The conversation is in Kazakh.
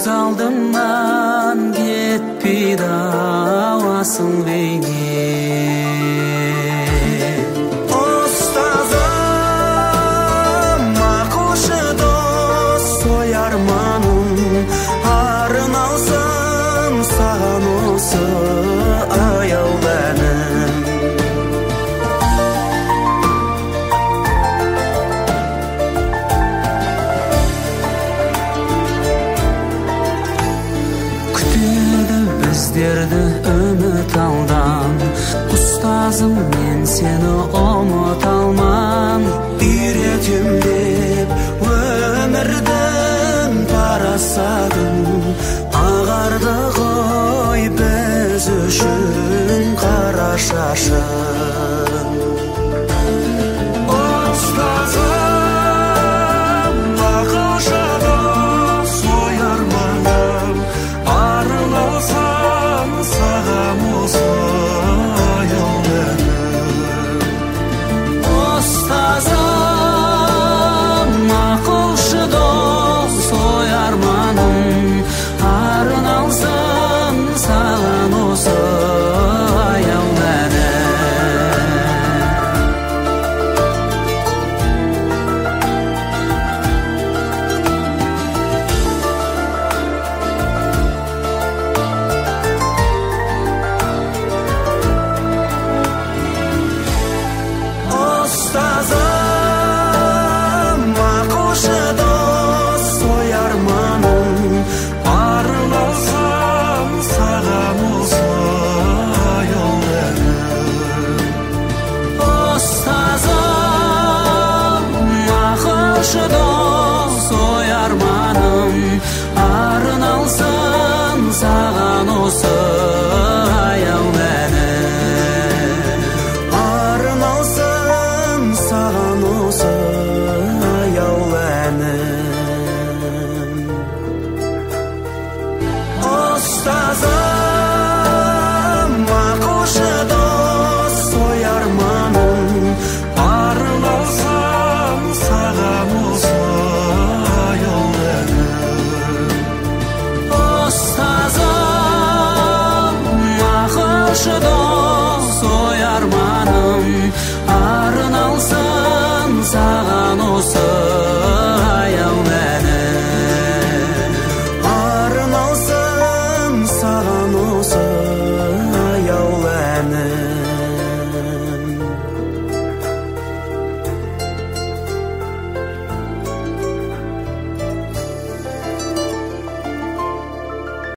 Көз алдымнан кетпейді ау асыл бейне. Ұстазым, ақылшы дос, ой арманым, арналсын саған осы аяулы әнім. Күтеді біздерді үміт алдан, ұстазым, мен сені ұмыта алмам. Үйретем деп өмірдің парасатын, ағарды ғой біз үшін қара шашын. Ұстазым, ақылшы дос, ой арманым, арналсын саған осы аяулы әнім. Ұстазым, ақылшы дос, ой арманым, арналсын саған осы аяулы әнім. Ұстазым, ақылшы дос, ой арманым, арналсын саған осы аяулы әнім. Ұстазым, ақылшы дос, ой арманым, арналсын саған осы аяулы әнім. Арналсын саған осы аяулы әнім. Ұстазым, ақылшы дос, ой арманым, арналсын саған осы аяулы әнім. Ұстазым, ақылшы дос, ой арманым, арналсын саған осы